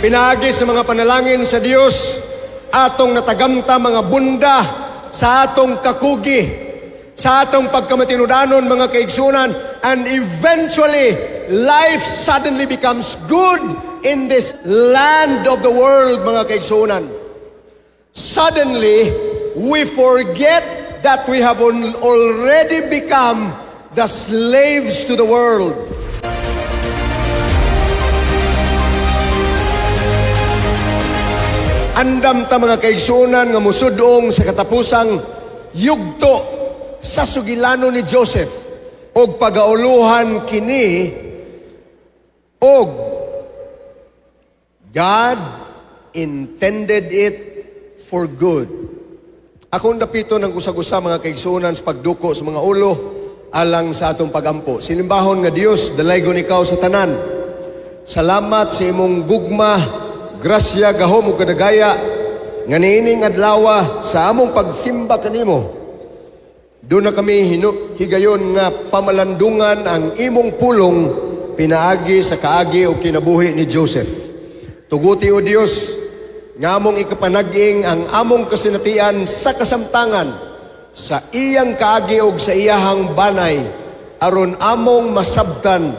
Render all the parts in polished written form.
Pinaagi sa mga panalangin sa Dios, atong natagamta mga bunda sa atong kakugi, sa atong pagkamatinudanon, mga kaigsunan, and eventually life suddenly becomes good in this land of the world, mga kaigsunan. Suddenly, we forget that we have already become the slaves to the world. Andam ta, mga kaigsunan, nga musudong sa katapusang yugto sa sugilano ni Joseph og pagauluhan kini og "God intended it for good." Akong dapito ng usag-usa, mga kaigsunan, sa pagduko sa mga ulo alang sa atong pagampo. Sinimbahon nga Dios, dalaygon ikaw sa tanan. Salamat sa imong gugma, grasya, gahom ug kadagaya nga niining adlawa sa among pagsimba kanimo. Duna kami higayon nga pamalandungan ang imong pulong pinaagi sa kaagi o kinabuhi ni Joseph. Tuguti, o Dios, nga among ikapanag-ing ang among kasinatian sa kasamtangan sa iyang kaagi og sa iyahang banay aron among masabtan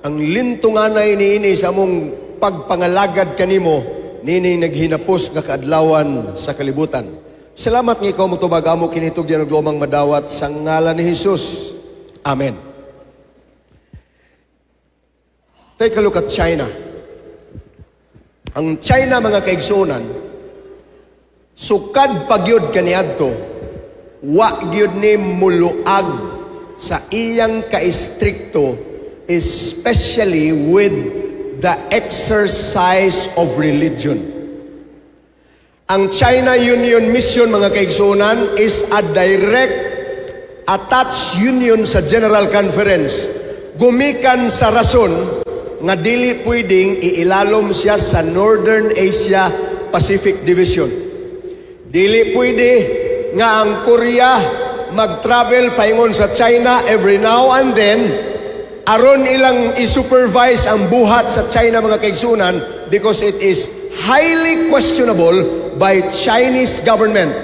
ang lintunganay niini sa among pagpangalagad kanimo nini naghinapos nga kaadlawan sa kalibutan. Salamat nga ikaw motubag amo kini tugyan og lumang madawat sa ngalan ni Jesus. Amen. Take a look at China. Ang China, mga kaigsuonan, sukad pagyud kaniadto, wa gyud ni muluag sa iyang kaestrikto, especially with the exercise of religion. Ang China Union Mission, mga kaigsuonan, is a direct attached union sa General Conference. Gumikan sa rason nga dili pwedeng iilalom siya sa Northern Asia Pacific Division. Dili pwede nga ang Korea mag-travel paingon sa China every now and then aron ilang i-supervise ang buhat sa China, mga kaigsunan, because it is highly questionable by Chinese government.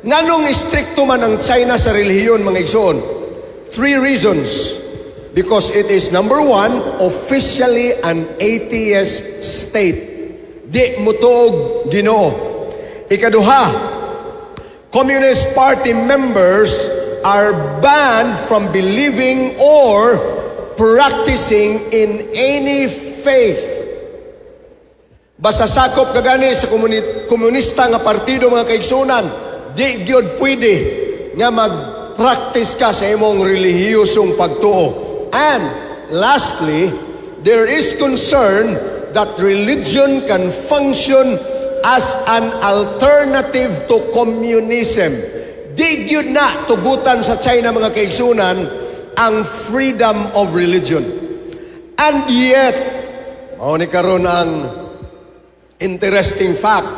Nganong istrikto man ang China sa relihiyon, mga igsoon? Three reasons. Because it is, number one, officially an atheist state. Di mutuog Ginoo. Ikaduha, Communist Party members are banned from believing or practicing in any faith. Basta sakop ka gani sa komunista nga partido, mga kaigsunan, di gyud pwede nga mag-practice ka sa imong relihiyosong pagtuo. And lastly, there is concern that religion can function as an alternative to communism. Di gyud na tugutan sa China, mga kaigsunan, ang freedom of religion. And yet, mao ni karon ang interesting fact.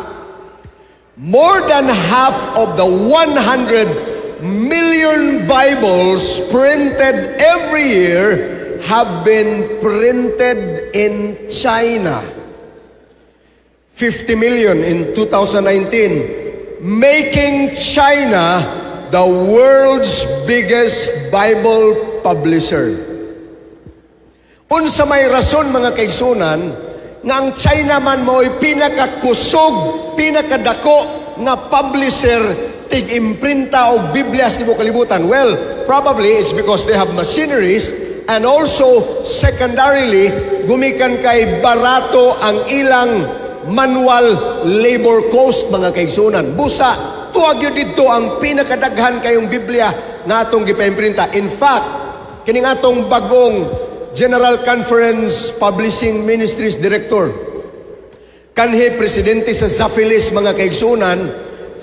More than half of the 100 million Bibles printed every year have been printed in China. 50 million in 2019, making China the world's biggest Bible publisher. Unsa may rason, mga kaigsunan, nga ang China man mo'y pinakakusog, pinakadako nga publisher tig-imprinta og Biblia sa tibuok kalibutan? Well, probably it's because they have machineries and also secondarily gumikan kay barato ang ilang manual labor cost, mga kaigsunan. Busa, tuwa gyud didto ang pinakadaghan kayong Biblia nga atong gipaimprinta. In fact, kining atong bagong General Conference Publishing Ministries Director, kanhi presidente sa Zafilis, mga kaigsunan.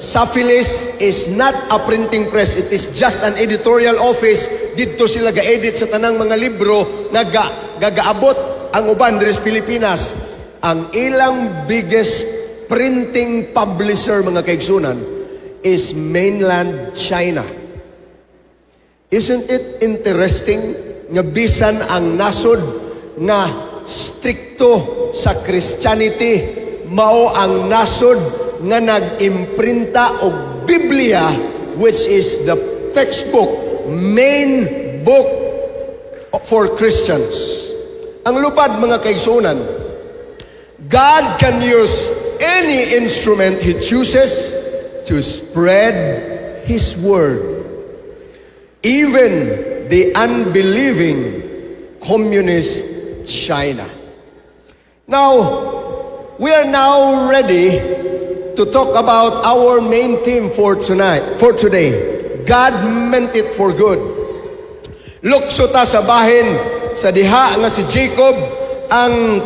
Zafilis is not a printing press, it is just an editorial office. Didto sila ga-edit sa tanang mga libro nga gagaabot ang uban diri sa Pilipinas. Ang ilang biggest printing publisher, mga kaigsunan, is mainland China. Isn't it interesting nga bisan ang nasod nga Strikto sa Christianity, mao ang nasod nga nag-imprinta og Biblia, which is the textbook, main book for Christians. Ang lupad, mga kaigsuonan, God can use any instrument He chooses to spread His word. Even the unbelieving communist China. Now, we are now ready to talk about our main theme for tonight, for today. God meant it for good. Lukso ta sa bahin sa diha nga si Jacob, ang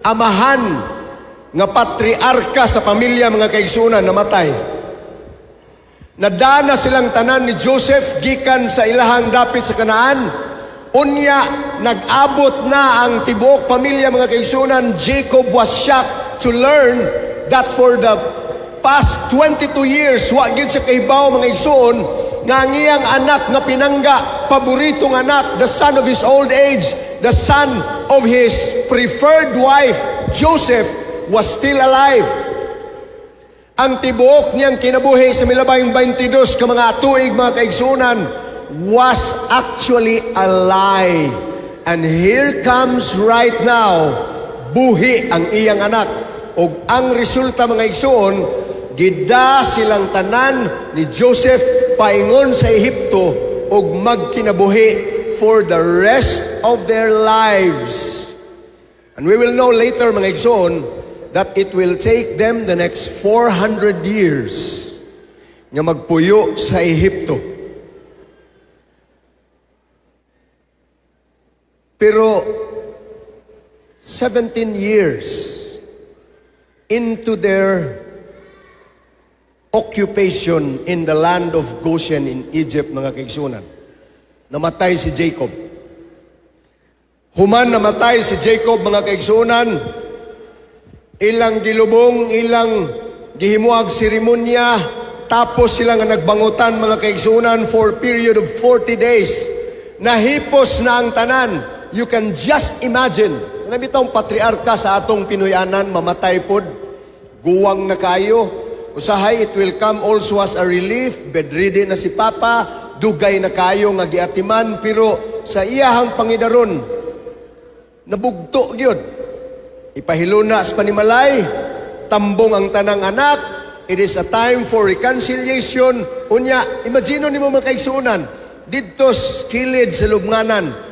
amahan nga patriarka sa pamilya, mga kaigsuonan, namatay. Nadana silang tanan ni Joseph gikan sa ilahang dapit sa Kanaan. Unya, nag-abot na ang tibuok pamilya, mga kaigsuonan. Jacob was shocked to learn that for the past 22 years, wa gyud siya kahibaw, mga igsoon, nga ang iyang anak nga pinangga, paboritong anak, the son of his old age, the son of his preferred wife, Joseph, was still alive. Ang tibuok niyang kinabuhi sa milabayng 22 ka mga tuig, mga kaigsuonan, was actually a lie. And here comes right now, buhi ang iyang anak. Og ang resulta, mga igsoon, gida silang tanan ni Joseph paingon sa Ehipto og magkinabuhi for the rest of their lives. And we will know later, mga igsoon, that it will take them the next 400 years nga magpuyo sa Ehipto. Pero 17 years into their occupation in the land of Goshen in Egypt, mga kaigsuonan, namatay si Jacob. Human namatay si Jacob, mga kaigsuonan, ilang gilubong, ilang gihimuag seremonya, tapos sila nga nagbangutan, mga kaigsuonan, for period of 40 days. Nahipos na ang tanan. You can just imagine. Kana bitawng patriarka sa atong Pinoyanan, mamatay pod. Guwang na kayo. Usahay, it will come also as a relief. Bedridden na si Papa, dugay na kayo nga giatiman, pero sa iyahang pangidaron, nabugto gyud. Ipahiluna sa panimalay, tambong ang tanang anak, it is a time for reconciliation. Unya, imagine nimo, mga kaigsuonan, didto sa kilid sa lubnganan,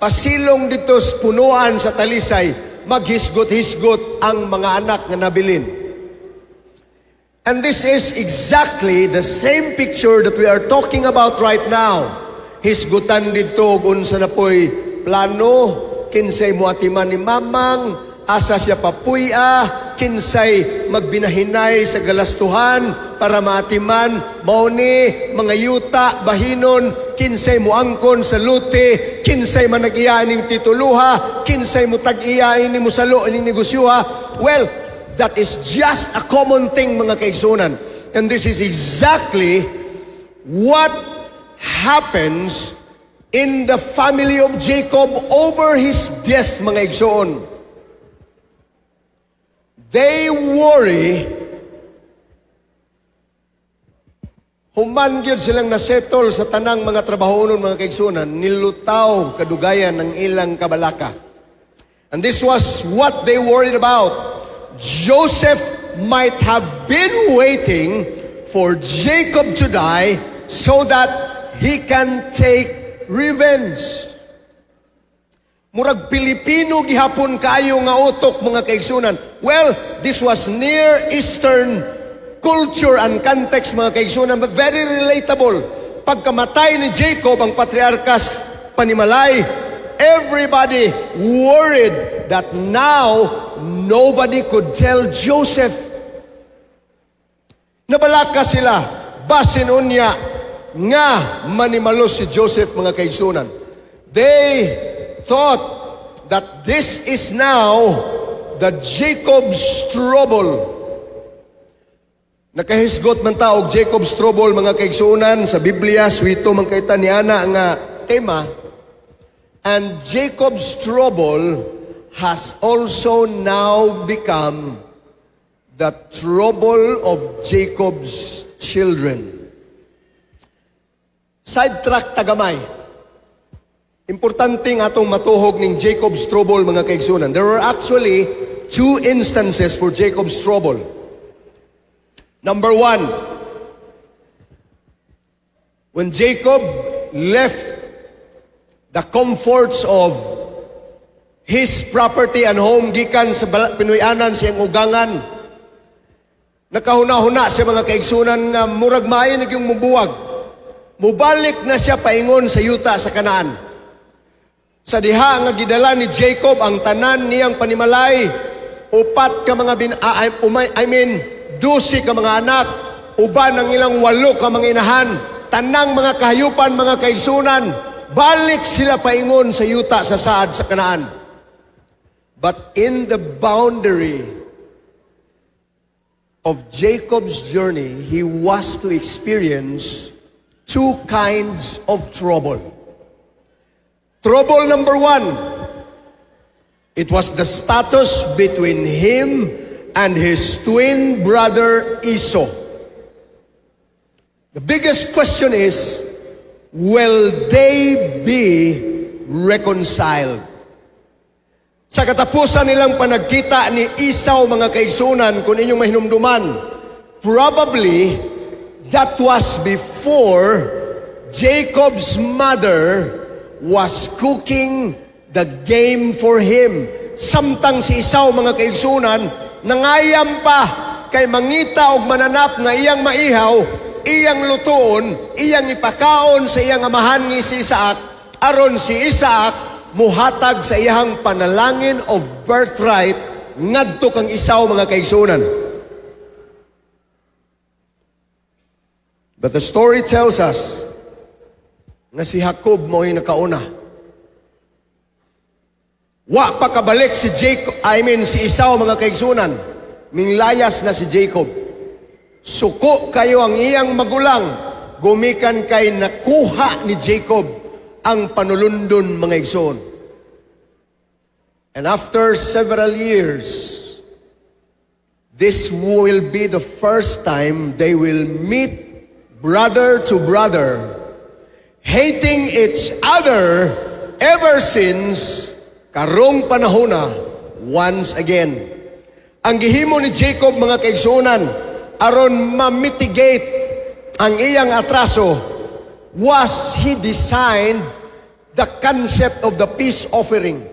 pasilong didto sa punuan sa talisay, maghisgot-hisgot ang mga anak nga nabilin. And this is exactly the same picture that we are talking about right now. Hisgutan didto og unsa na po'y plano, kinsay muatiman ni mamang, asa siya papuya, kinsay magbinahinay sa galastuhan para maatiman, mao ni mga yuta, bahinon, kinsay muangkon sa lote, kinsay manag-iya ining tituluha, kinsay mutag-iya ini musalo ining negosyoha. Well, that is just a common thing, mga kaigsuonan. And this is exactly what happens in the family of Jacob over his death, mga igsoon. They worry. Human gyud silang nasettle sa tanang mga trabahonon, mga kaigsuonan, nilutaw kadugayan ng ilang kabalaka. And this was what they worried about. Joseph might have been waiting for Jacob to die so that he can take revenge. Murag Pilipino gihapon kayo nga utok, mga kaigsuonan. Well, this was Near Eastern culture and context, mga kaigsuonan, but very relatable. Pagkamatay ni Jacob, ang patriarkas panimalay, everybody worried that now nobody could tell Joseph. Nabalaka sila, basin unya, nga manimalo si Joseph, mga kaigsuonan. They thought that this is now the Jacob's trouble. Nakahisgot man ta og Jacob's trouble, mga kaigsuonan, sa Biblia, swito man kay ta ni ana nga tema. And Jacob's trouble has also now become the trouble of Jacob's children. Sidetrack ta gamay. Importante nga atong matuhog ning Jacob's trouble, mga kaigsunan. There were actually two instances for Jacob's trouble. Number one, when Jacob left the comforts of his property and home gikan sa Pinuy-anan sa iyang ugangan, nakahuna-huna siya, mga kaigsunan, nga murag maayo na gyung mubuwag. Mubalik na siya paingon sa yuta sa Kanaan. Sa diha nga gidala ni Jacob ang tanan niyang panimalay, upat ka mga bin, ah, I mean, 12 ka mga anak, uban ang ilang walo ka mga inahan, tanang mga kahayupan, mga kaigsunan, balik sila paingon sa yuta sa saad sa Kanaan. But in the boundary of Jacob's journey, he was to experience two kinds of trouble. Trouble number one, it was the status between him and his twin brother Esau. The biggest question is, will they be reconciled? Sa katapusan nilang panagkita ni Esau, mga kaigsunan, kung inyong mahinumduman, probably that was before Jacob's mother was cooking the game for him. Samtang si Esau, mga kaigsunan, nangayam pa kay mangita og mananap nga iyang maihaw, iyang lutuon, iyang ipakaon sa iyang amahan nga si Isaac, aron si Isaac muhatag sa iyang panalangin of birthright ngadto kang Esau, mga kaigsunan. But the story tells us nga si Jacob mo'y nakauna. Wa pa kabalik si Jacob, I mean si Esau, mga kaigsunan. Minglayas na si Jacob. Suko kayo ang iyang magulang, gumikan kay nakuha ni Jacob ang panulundon, mga igsoon. And after several years, this will be the first time they will meet brother to brother, hating each other ever since karong panahona once again. Ang gihimo ni Jacob, mga kaigsuonan, aron ma-mitigate ang iyang atraso was he designed the concept of the peace offering.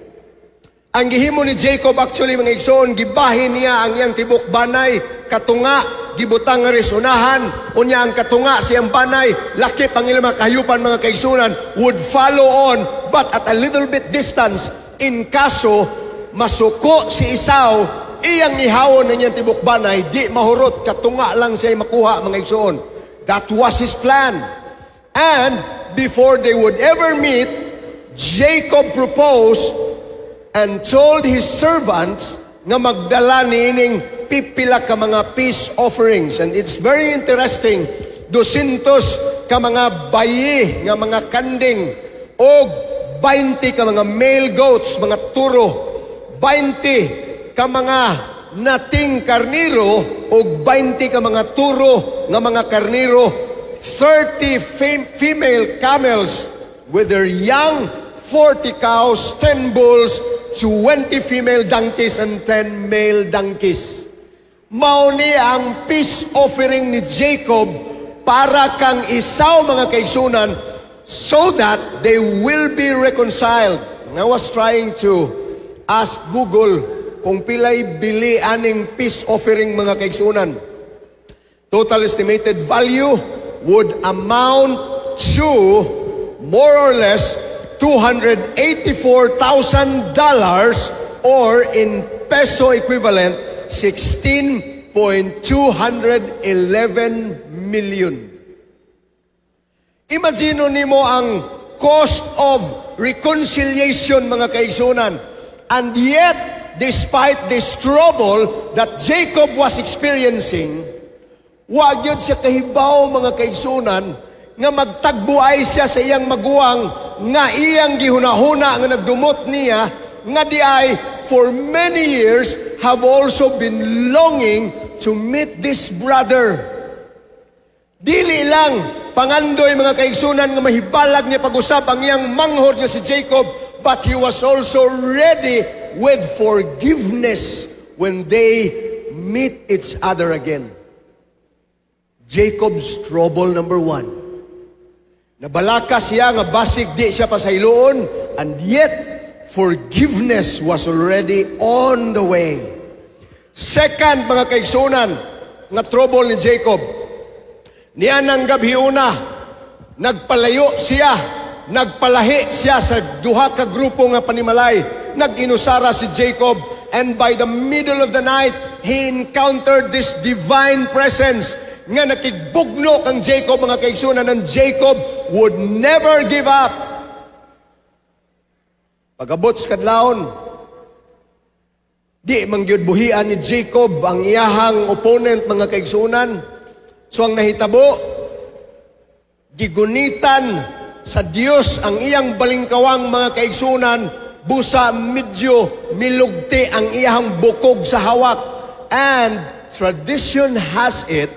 Ang gihimo ni Jacob actually, mga igsoon, gibahin niya ang iyang tibok banay, katunga, gibutang nga risunahan, unya ang katunga siyang banay, lakip ang ilang mga kahayupan, mga kaigsunan, would follow on, but at a little bit distance, in kaso masuko si Esau, iyang ihawon ng iyang tibok banay, di mahurot, katunga lang siya makuha, mga igsoon. That was his plan. And before they would ever meet, Jacob proposed and told his servants nga magdala niining pipila ka mga peace offerings. And it's very interesting, 200 ka mga bayi nga mga kanding og 20 ka mga male goats, mga turo, 20 ka mga nating karniro og 20 ka mga turo nga mga karniro, 30 female camels with their young, 40 cows, 10 bulls, 20 female donkeys and 10 male donkeys. Mao ni ang peace offering ni Jacob para kang Esau, mga kaigsunan, so that they will be reconciled. And I was trying to ask Google kung pilay bili aning peace offering, mga kaigsunan. Total estimated value would amount to more or less $284,000 or in peso equivalent 16.211 million. Imagine nimo ang cost of reconciliation, mga kaigsunan. And yet, despite this trouble that Jacob was experiencing, wa gyud siya kahibaw, mga kaigsunan, nga magtagbuay siya sa iyang maguwang nga iyang gihunahuna nga nagdumot niya nga di ay for many years have also been longing to meet this brother. Dili lang pangandoy, mga kaigsunan, nga mahibalag niya pag-usab ang iyang manghod nga si Jacob, but he was also ready with forgiveness when they meet each other again. Jacob's trouble number one. Nabalaka siya nga basig di siya pasayloon, and yet forgiveness was already on the way. Second, mga kaigsunan, nga trouble ni Jacob. Niya ng gabhiona, nagpalayo siya, nagpalahi siya sa duha ka grupo nga panimalay. Nag-inusara si Jacob, and by the middle of the night, he encountered this divine presence nga nakigbugno kang Jacob, mga kaigsunan, and Jacob would never give up. Pag-abot sa kadlawon, di man gyud buhian ni Jacob ang iyahang opponent, mga kaigsunan. So ang nahitabo, gigunitan sa Dios ang iyang balingkawang, mga kaigsunan, busa medyo milugti ang iyahang bukog sa hawak. And tradition has it,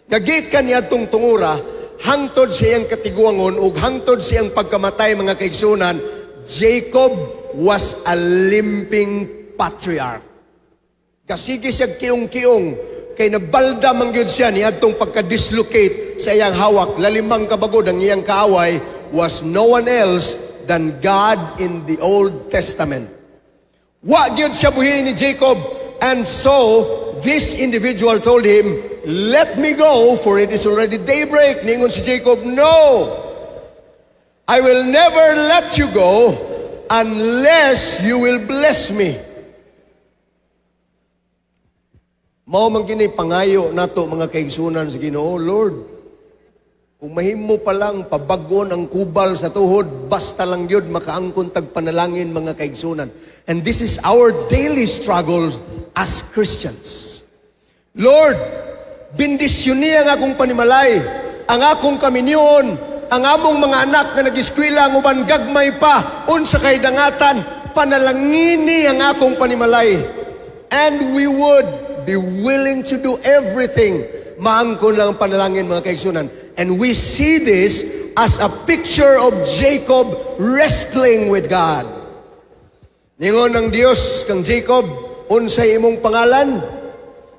nga gikan niadtong tungura, hangtod sa iyang katiguangon ug hangtod sa iyang pagkamatay, mga kaigsunan, Jacob was a limping patriarch. Kasige siya kiong-kiong kay nabalda man gyud siya niadtong pagka-dislocate sa iyang hawak. Lalimang kabagod, ang iyang kaaway was no one else than God in the Old Testament. Wa gyud siya buhi ni Jacob. And so, this individual told him, "Let me go, for it is already daybreak." Ningon si Jacob, "No! I will never let you go unless you will bless me." Mao man gini pangayo nato, mga kaigsunan, sa Ginoo, "Lord, kung mahimo pa lang pabag-on ang kubal sa tuhod, basta lang gyud makaangkon tag panalangin," mga kaigsunan. And this is our daily struggle as Christians. "Lord, bendisyoni ang akong panimalay, ang akong kaminyoon, ang among mga anak nga nag-eskwela, ang uban gagmay pa, unsa kay dangatan, panalangini ang akong panimalay." And we would be willing to do everything. Maangkon lang ang panalangin, mga kaigsunan. And we see this as a picture of Jacob wrestling with God. Ningon ng Dios kang Jacob, "Unsay imong pangalan?"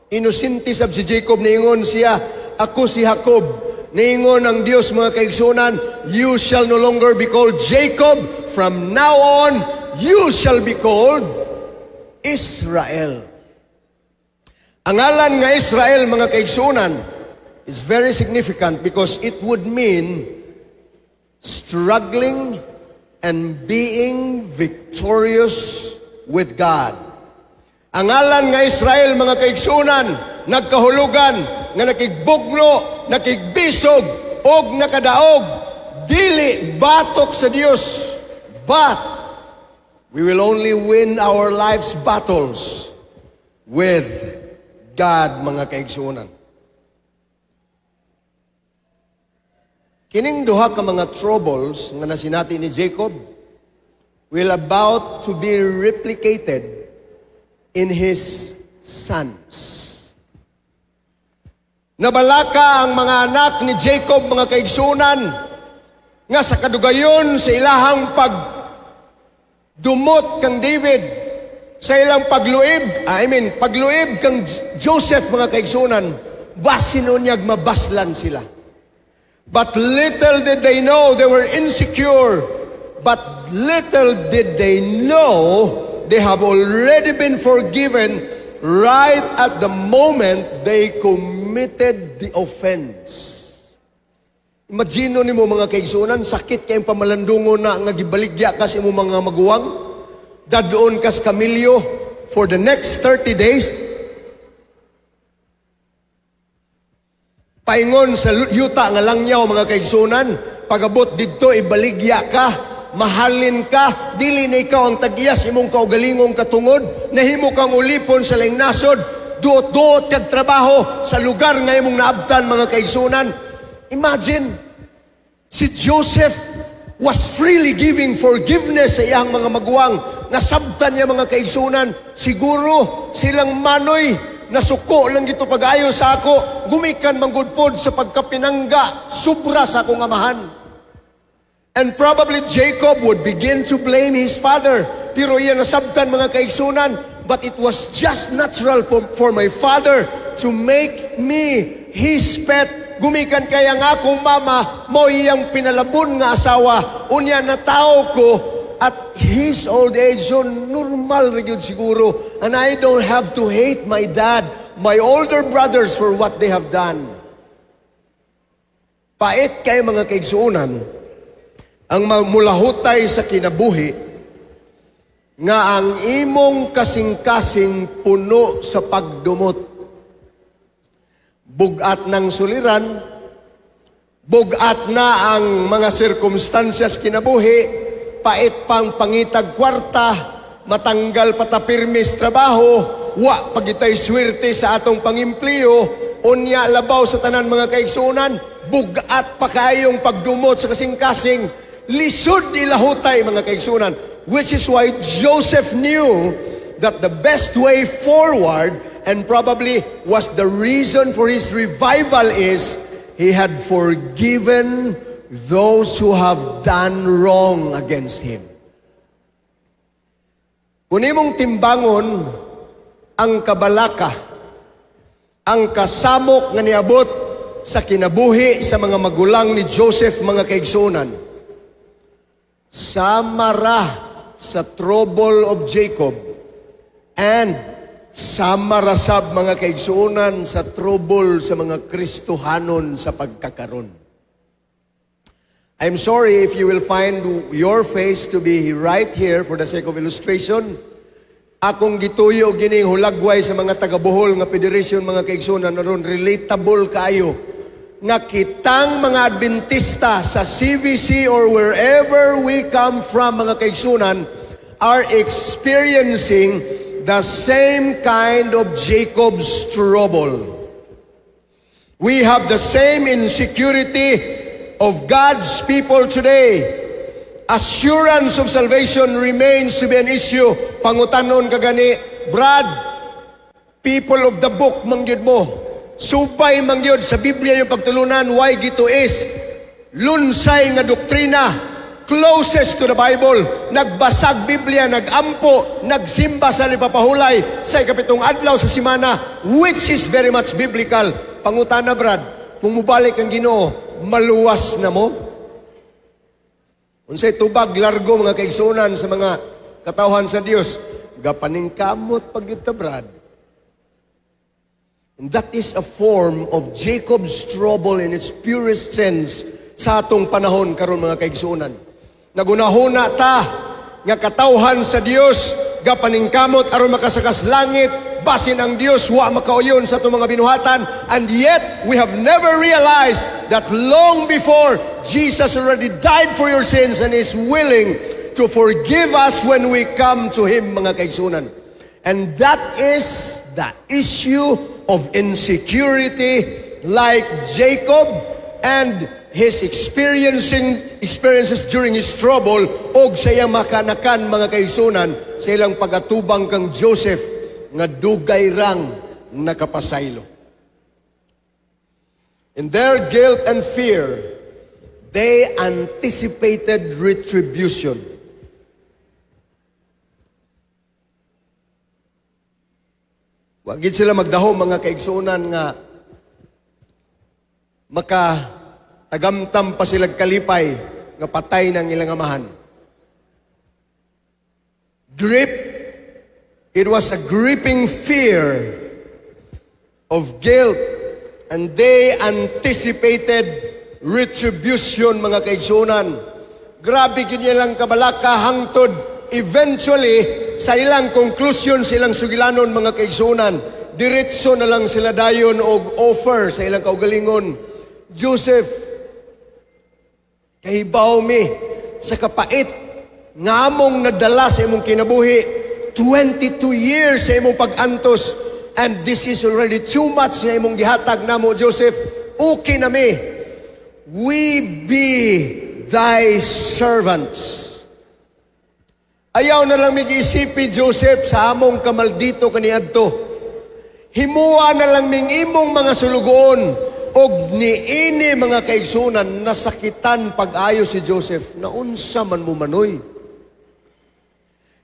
Inosente sab si Jacob, niingon siya, "Ako si Jacob." Niingon ang Dios, mga kaigsunan, "You shall no longer be called Jacob. From now on, you shall be called Israel." Ang ngalan nga Israel, mga kaigsunan, is very significant because it would mean struggling and being victorious with God. Ang ngalan nga Israel, mga kaigsunan, nagkahulugan nga nakigbugno, nakigbisog, og nakadaog, dili batok sa Dios, but we will only win our life's battles with God, mga kaigsunan. Kining duha ka mga troubles nga nasinati ni Jacob will about to be replicated in his sons. Nabalaka ang mga anak ni Jacob, mga kaigsunan, nga sa kadugayon sa ilahang pag dumot kang David, sa ilang pagluib, I mean, pagluib kang Joseph, mga kaigsunan, basin unyag mabaslan sila. But little did they know they were insecure. But little did they know they have already been forgiven right at the moment they committed the offense. Imagine nimo, mga kaigsunan, sakit kay pamalandungon na nga gibaligya ka sa imong mga maguwang. Dadon kas kamilyo for the next 30 days. Paingon sa yuta nga langyaw, mga kaigsunan, pagabot didto ibaligya ka, mahalin ka, dili na ikaw ang tag-iyas imong kaugalingong katungod, nahimo kang ulipon sa laing nasod, duot-duot kag trabaho sa lugar nga imong naabtan, mga kaigsunan. Imagine, si Joseph was freely giving forgiveness sa iyang mga maguwang. Nasabtan niya, mga kaigsunan, siguro silang manoy nasuko lang gito pag-ayo sa ako, gumikan manggudpod sa pagkapinangga, sobra sa akong amahan. And probably Jacob would begin to blame his father. Pero iya nasabtan, mga kaigsunan, but it was just natural for my father to make me his pet. Gumikan kaya nga akong mama, mo iyang pinalabon nga asawa. Unya na tao ko at his old age, so normal ra gyud siguro. And I don't have to hate my dad, my older brothers, for what they have done. Pait kay, mga kaigsuonan, ang mulahutay sa kinabuhi nga ang imong kasing-kasing puno sa pagdumot. Bugat ng suliran, bugat na ang mga sirkumstansyas kinabuhi, pait pang pangitag kwarta, matanggal pa ta pirmis trabaho, wa pagitay swerte sa atong pangimpliyo, unya labaw sa tanan, mga kaigsuonan, bugat pa kayong pagdumot sa kasing-kasing, lisod ilahutay, mga kaigsuonan, which is why Joseph knew that the best way forward, and probably was the reason for his revival, is he had forgiven those who have done wrong against him. Kung imong timbangon ang kabalaka, ang kasamok nga niabot sa kinabuhi sa mga magulang ni Joseph, mga kaigsuonan, sama ra sa trouble of Jacob and sama ra sab, mga kaigsuonan, sa trouble sa mga Kristohanon sa pagkakaron. I'm sorry if you will find your face to be right here for the sake of illustration. Akong gituyo gining hulagway sa mga taga-Bohol nga federation, mga kaigsuonan, aron relatable kaayo nga kitang mga Adventista sa CVC or wherever we come from, mga kaigsuonan, are experiencing the same kind of Jacob's trouble. We have the same insecurity of God's people today. Assurance of salvation remains to be an issue. Pangutanon ka gani, "Brad, people of the book mangyud mo. Supay mangyud sa Biblia yung pagtulunan, why gito is lunsay nga doktrina, closest to the Bible, nagbasag Biblia, nagampo, nagsimba sa lipapahulay sa ikapitong adlaw sa simana, which is very much biblical. Pangutana, Brad, kung mubalik ang Ginoo, maluwas na mo?" Unsay tubag largo, mga kaigsuonan, sa mga katawhan sa Dios, gapaningkamot pag ta, Brad. And that is a form of Jacob's trouble in its purest sense sa atong panahon karon, mga kaigsuonan. Nagunahuna ta nga katawhan sa Dios gapaningkamot aron makasakas langit, basin ang Dios wa makauyon sa atong mga binuhatan, and yet we have never realized that long before, Jesus already died for your sins and is willing to forgive us when we come to Him, mga kaigsuonan. And that is the issue of insecurity, like Jacob and his experiencing experiences during his trouble og sa iyang makanakan, mga kaigsuonan, sa ilang pagatubang kang Joseph nga dugay rang nakapasaylo. In their guilt and fear, they anticipated retribution. Wa gid sila magdahom, mga kaigsuonan, nga maka tagamtam pa sila kalipay nga patay ng ilang amahan. Grip, it was a gripping fear of guilt and they anticipated retribution, mga kaigsuonan. Grabe gid lang kabalaka hangtod eventually sa ilang conclusion, sa ilang sugilanon, mga kaigsuonan, diretso na lang sila dayon og offer sa ilang kaugalingon. "Joseph, kahibaw mi sa kapait nga among nadala sa imong kinabuhi, 22 years sa imong pag-antos, and this is already too much nga imong gihatag namo, Joseph. Okay na mi. We be thy servants." Ayaw na lang mig isipi, Joseph, sa among kamaldito kaniadto. Himua na lang ming imong mga sulugoon. Og niini, mga kaigsunan, nasakitan pag-ayo si Joseph. Naunsa man mo, manoy?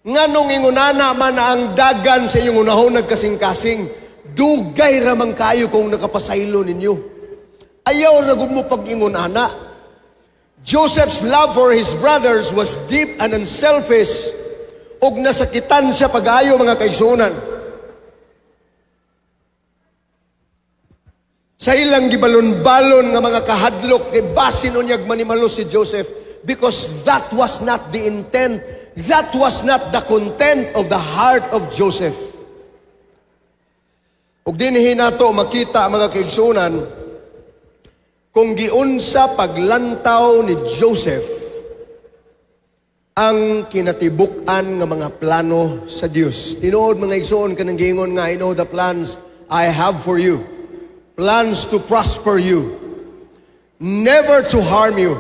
Nganong ingunana man ang dagan sa iyong unahon nagkasing-kasing, dugay ramang kayo kung nakapasaylo ninyo. Ayaw ra gud mo pag-ingon ana. Joseph's love for his brothers was deep and unselfish. Og nasakitan siya pag-ayo, mga kaigsunan. Sa ilang gibalon-balon nga mga kahadlok kay basin unyag manimalo si Joseph, because that was not the intent, that was not the content of the heart of Joseph. Ug dinhi nato makita, mga kaigsunan, kung giunsa paglantaw ni Joseph ang kinatibuk-an nga mga plano sa Dios. Tinuod, mga igsoon, kanang giingon nga, "I know the plans I have for you. Plans to prosper you, never to harm you."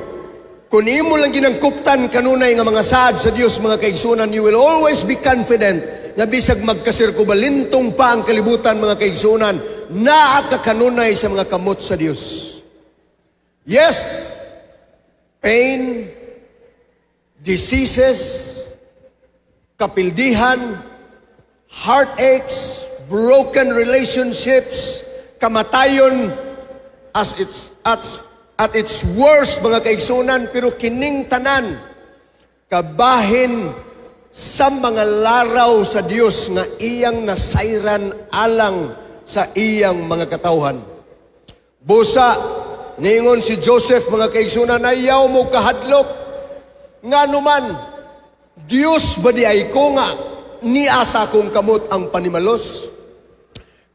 Kung imo lang ginangkuptan kanunay nga mga saad sa Dios, mga kaigsunan, you will always be confident nga bisag magkasirkubalintong pa ang kalibutan, mga kaigsunan, naa ka kanunay sa mga kamot sa Dios. Yes, pain, diseases, kapildihan, heartaches, broken relationships, kamatayon as its at its worst, mga kaigsunan, pero kining tanan kabahin sa mga laraw sa Dios nga iyang nasayran alang sa iyang mga katawhan. Busa, ningon si Joseph, mga kaigsunan, "Ayaw mo kahadlok. Ngano man, Dios ba diay ko nga niya sa akong kamot ang panimalos?"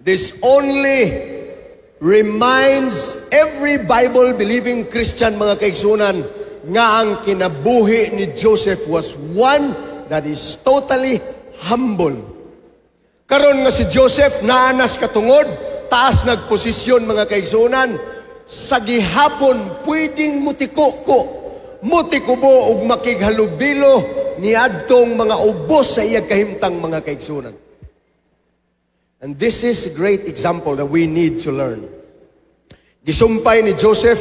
This only reminds every Bible-believing Christian, mga kaigsunan, nga ang kinabuhi ni Joseph was one that is totally humble. Karon nga si Joseph naanas katungod, taas nagposisyon, mga kaigsunan, sa gihapon pwedeng mutiko ko, mutikubo ug makighalubilo niadtong mga ubos sa iyang kahimtang, mga kaigsunan. And this is a great example that we need to learn. Gisumpay ni Joseph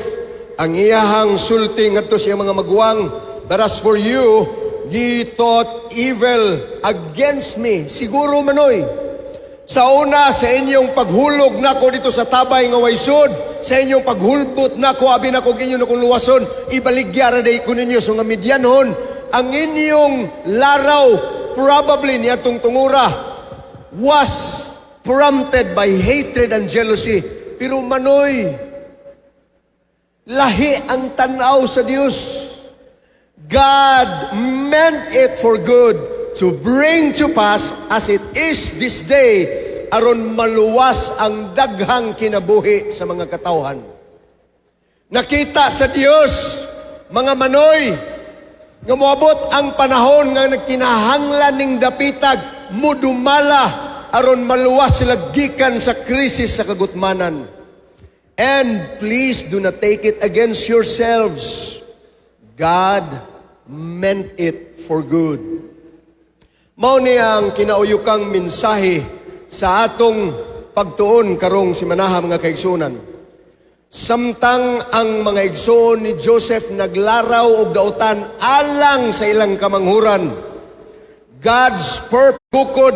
ang iyahang sulti ngadto sa iyang mga maguwang, "But as for you, ye thought evil against me." Siguro, manoy, sa una sa inyong paghulog nako dito sa tabay nga way sud, sa inyong paghulbot nako, abi nako inyo na kung luwason, ibaligya ra day ko ninyo sa mga Midianhon. Ang inyong laraw probably niadtong tungura was prompted by hatred and jealousy. Pero manoy, lahi ang tanaw sa Dios. God meant it for good to bring to pass as it is this day, aron maluwas ang daghang kinabuhi sa mga katawhan. Nakita sa Dios, mga manoy, nga moabot ang panahon nga nagkinahanglan ning dapitag mudumala aron maluwas sila gikan sa krisis sa kagutmanan. And please do not take it against yourselves. God meant it for good. Mao ni ang kinauyokang mensahe sa atong pagtuon karong simanaha, mga kaigsunan. Samtang ang mga igsoon ni Joseph naglaraw og dautan alang sa ilang kamanghuran, God's purpose gukod,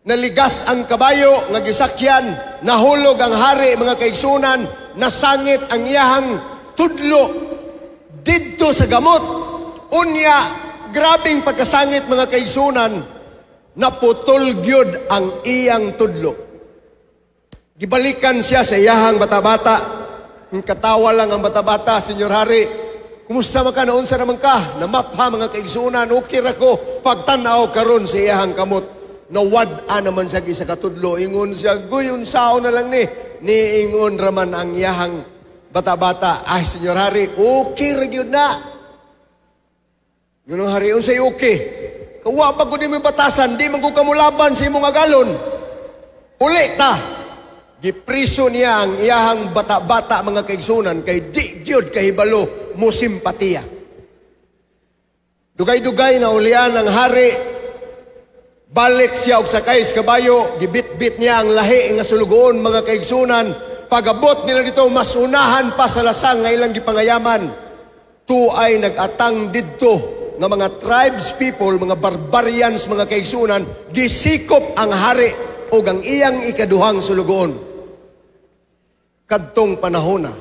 naligas ang kabayo nga gisakyan, nahulog ang hari, mga kaigsunan, nasangit ang iyahang tudlo didto sa gamot. Unya, grabing pagkasangit, mga kaigsunan, naputol gyud ang iyang tudlo. Gibalikan siya sa iyahang bata-bata. Ang katawa lang ang bata-bata, "Senyor Hari, kumusta man ka, naunsa naman ka?" Namapha, mga kaigsunan, "Okay ra ko." Pagtanaw karon sa iyahang kamot, nawad-an naman siya isa ka tudlo. Ingon siya, "Guy, unsaon na lang ni?" Niingon raman ang iyahang bata-bata, "Ay, Senyor Hari, okay ra gyud na." Ingon ang hari, "Unsay okay? Kawa pa gud mo batasan, di man ko kamulaban sa imong agalon. Uli ta." Gipriso niya ang iyahang bata-bata, mga kaigsunan, kay di gyud kahibalo mo simpatiya. Dugay-dugay na ulian ang hari. Balik siya og sakay sa kabayo, gibit-bit niya ang lahi nga sulugoon, mga kaigsunan. Pagabot nila dito, mas unahan pa sa lasang nga ilang gipangayaman. Tuay nag-atang didto nga mga tribes people, mga barbarians, mga kaigsunan, gisikop ang hari ug ang iyang ikaduhang sulugoon. Kadtong panahona,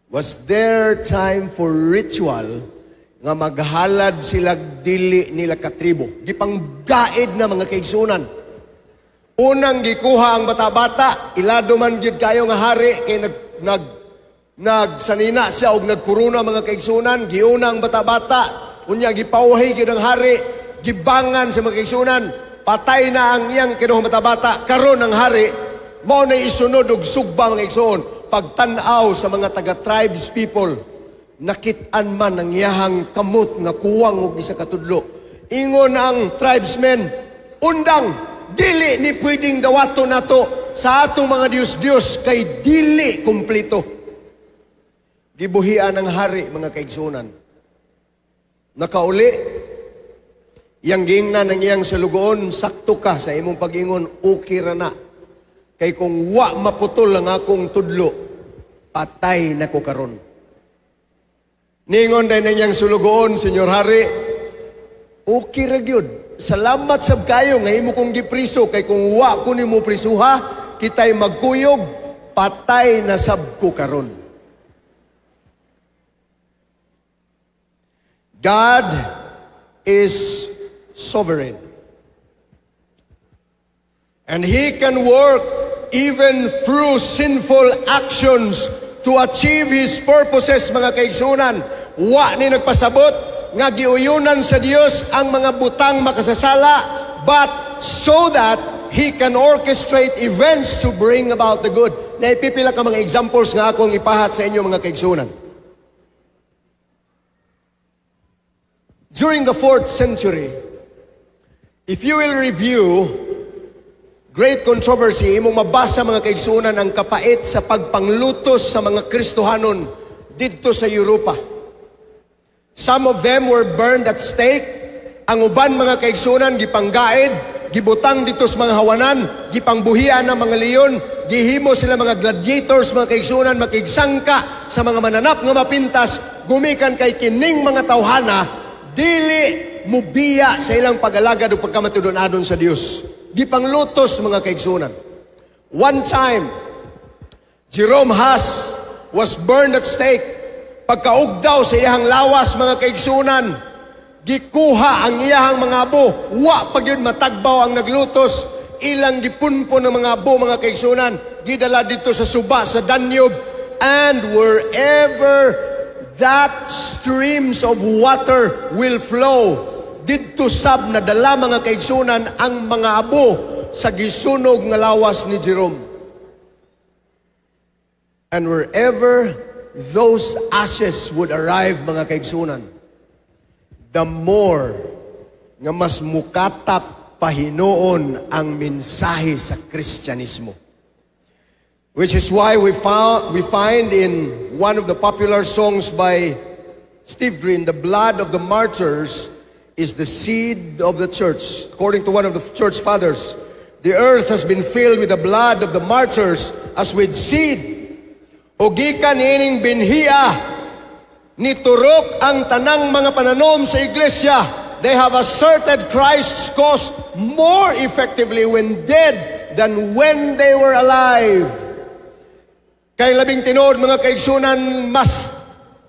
was there time for ritual nga maghalad sila dili nila katribo? Gipanggaid na, mga kaigsunan. Unang gikuha ang bata-bata, ilado man gyud kayo nga hari kay nag nag nagsanina siya og nagkorona, mga kaigsunan, giuna ang bata-bata, unya gipauhi gyud ang hari, gibangan sa mga kaigsunan, patay na ang iyang ikaduhang bata-bata, karon ang hari, mao na isunod og sugba, mga igsoon, pagtan-aw sa mga taga-tribes people, nakit-an man ang iyahang kamot nga kuwang og isa ka tudlo. Ingon ang tribesmen, "Undang, dili ni pwedeng dawato nato sa atong mga Diyos-Diyos kay dili kumplito." Gibuhian ang hari, mga kaigsunan. Nakauli, iyang giingnan ang iyang sulugoon, "Sakto ka sa imong pag-ingon, okay ra na. Kay kung wa maputol ang akong tudlo, patay na ko karon." Ningon din ang iyang sulugoon, "Senyor Hari, okay ra gyud. Salamat sab kayo nga imo kong gipriso kay kung wa ko nimo prisuha, kitay magkuyog, patay na sab ko karon." God is sovereign. And He can work even through sinful actions to achieve His purposes, mga kaigsunan. Wa ni nagpasabot nga giuyunan sa Dios ang mga butang makasasala, but so that He can orchestrate events to bring about the good. Naipipila ka mga examples nga akong ipahat sa inyo, mga kaigsunan. During the 4th century, if you will review Great Controversy, imong mabasa, mga kaigsunan, ang kapait sa pagpanglutos sa mga Kristohanon didto sa Europa. Some of them were burned at stake. Ang uban, mga kaigsunan, gipanggaid, gibutang dito sa mga hawanan, gipangbuhian ng mga leon, gihimo sila mga gladiators, mga kaigsunan, makigsangka sa mga mananap nga mapintas, gumikan kay kining mga tawhana, dili mubiya sa ilang pag-alagad o pagkamatudon-adon sa Dios. Gipanglutos, mga kaigsunan. One time, Jerome Hus was burned at stake. Pagkaugdaw sa iyang lawas, mga kaigsunan, gikuha ang iyahang mga abo. Wa pa gyud matagbaw ang naglutos. Ilang gipunpon ng mga abo, mga kaigsunan. Gidala dito sa suba sa Danube. And wherever that streams of water will flow, didto sab nadala, mga kaigsunan, ang mga abo sa gisunog nga lawas ni Jerome. And wherever those ashes would arrive, mga kaigsunan, the more nga mas mukatap pahinuon ang mensahe sa Kristyanismo. Which is why we find in one of the popular songs by Steve Green, "The blood of the martyrs is the seed of the church." According to one of the church fathers, the earth has been filled with the blood of the martyrs as with seed. O gikan ining binhia, niturok ang tanang mga pananom sa iglesia. They have asserted Christ's cause more effectively when dead than when they were alive. Kay labing tinuod, mga kaigsunan, mas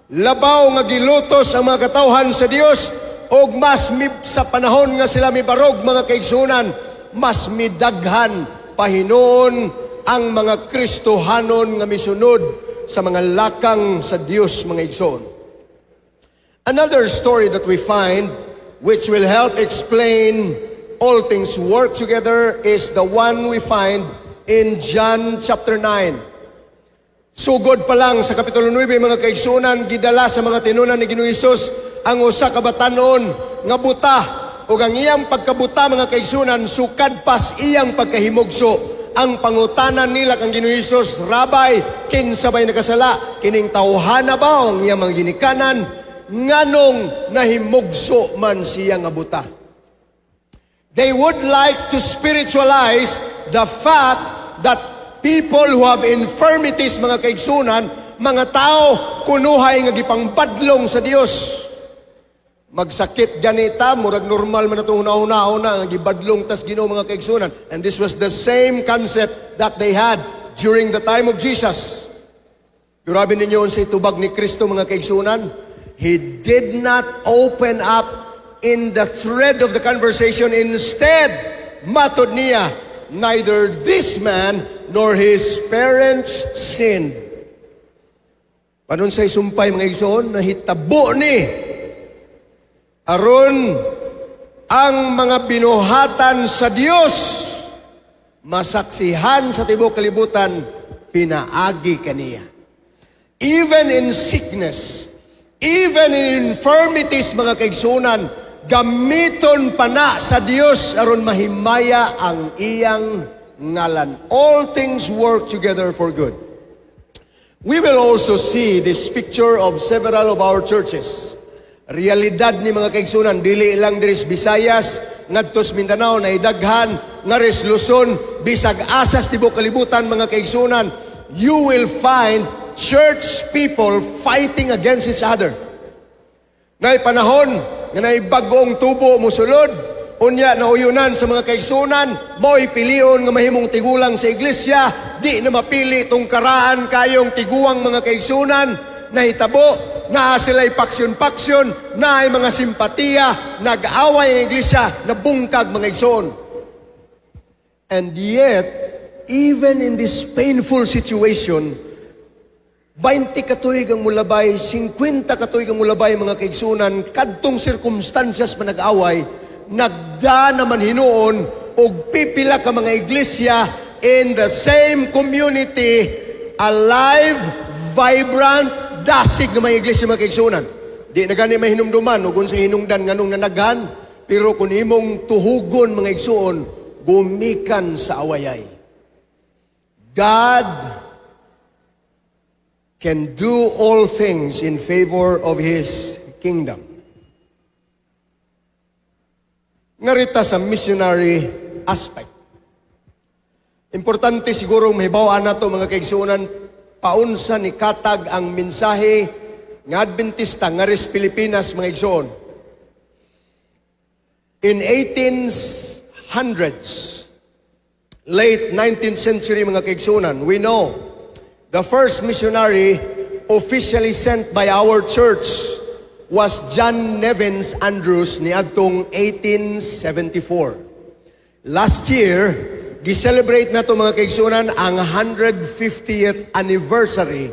labaw nga gilutos ang mga katawhan sa Dios og mas mi, sa panahon nga sila mibarog, mga kaigsunan, mas midaghan pahinuon ang mga Kristohanon nga misunod sa mga lakang sa Dios, mga igsoon. Another story that we find which will help explain all things work together is the one we find in John chapter 9. Sugod pa lang sa Kapitulo 9, mga kaigsunan, gidala sa mga tinunan ni Ginoong Hesus ang usa ka batanon nga buta ug ang iyang pagkabuta, mga kaigsunan, sukad pas iyang pagkahimugso. Ang pangutana nila kang Ginoong Hesus, "Rabbi, kinsa bay nakasala? Kining tawhana ba o ang iyang mga ginikanan?" Nganong nahimugso man siya nga buta? They would like to spiritualize the fact that people who have infirmities, mga kaigsunan, mga tao kunuhay nga gipangbadlong sa Dios. Magsakit ganita, murag normal man atong huna-hunaon nga gibadlong tas Ginoo, mga kaigsunan. And this was the same concept that they had during the time of Jesus. Grabe ninyo sa itubag ni Kristo, mga kaigsunan. He did not open up in the thread of the conversation. Instead, matod niya, "Neither this man nor his parents sinned." Panon sa isumpay, mga igsoon, nahitabo ni aron ang mga binuhatan sa Dios masaksihan sa tibuok kalibutan pinaagi kaniya. Even in sickness, even in infirmities, mga kaigsunan, gamiton pa na sa Dios aron mahimaya ang iyang ngalan. All things work together for good. We will also see this picture of several of our churches. Realidad ni, mga kaigsunan, dili lang diri sa Visayas, ngadtos Mindanao, naidaghan, ngaris Luzon, bisag asas tibuok kalibutan, mga kaigsunan, you will find church people fighting against each other. Nay panahon nga nay bag-ong tubo musulod, unya nauyunan sa mga kaigsunan, mo'y pilion nga mahimong tigulang sa iglesia, di na mapili tong karaan kayong tiguang, mga kaigsunan, nahitabo, naa sila'y paksyon-paksyon, naay mga simpatiya, nag-away ang iglesia, nabungkag, mga igsoon. And yet, even in this painful situation, 20 katuig ang mulabay, 50 katuig ang mulabay, mga kaigsunan, kadtong sirkumstansiyas man nag-away, nagda naman hinuon og pipila ka mga iglesia in the same community, alive, vibrant, dasig nga mga iglesia, mga kaigsunan. Di na gani mahinumduman ug sa hinungdan nganong nanaghan, pero kung imong tuhugon, mga igsuon, gumikan sa awayay. God can do all things in favor of His kingdom. Ngarita sa missionary aspect. Importante siguro mahibaw-an nato, mga kaigsuonan, paunsa ni katag ang mensahe nga Adventista ngaris Pilipinas, mga igsoon. In 1800s, late 19th century, mga kaigsuonan, we know the first missionary officially sent by our church was John Nevins Andrews niadtong 1874. Last year, gi-celebrate na to, mga kaigsuonan, ang 150th anniversary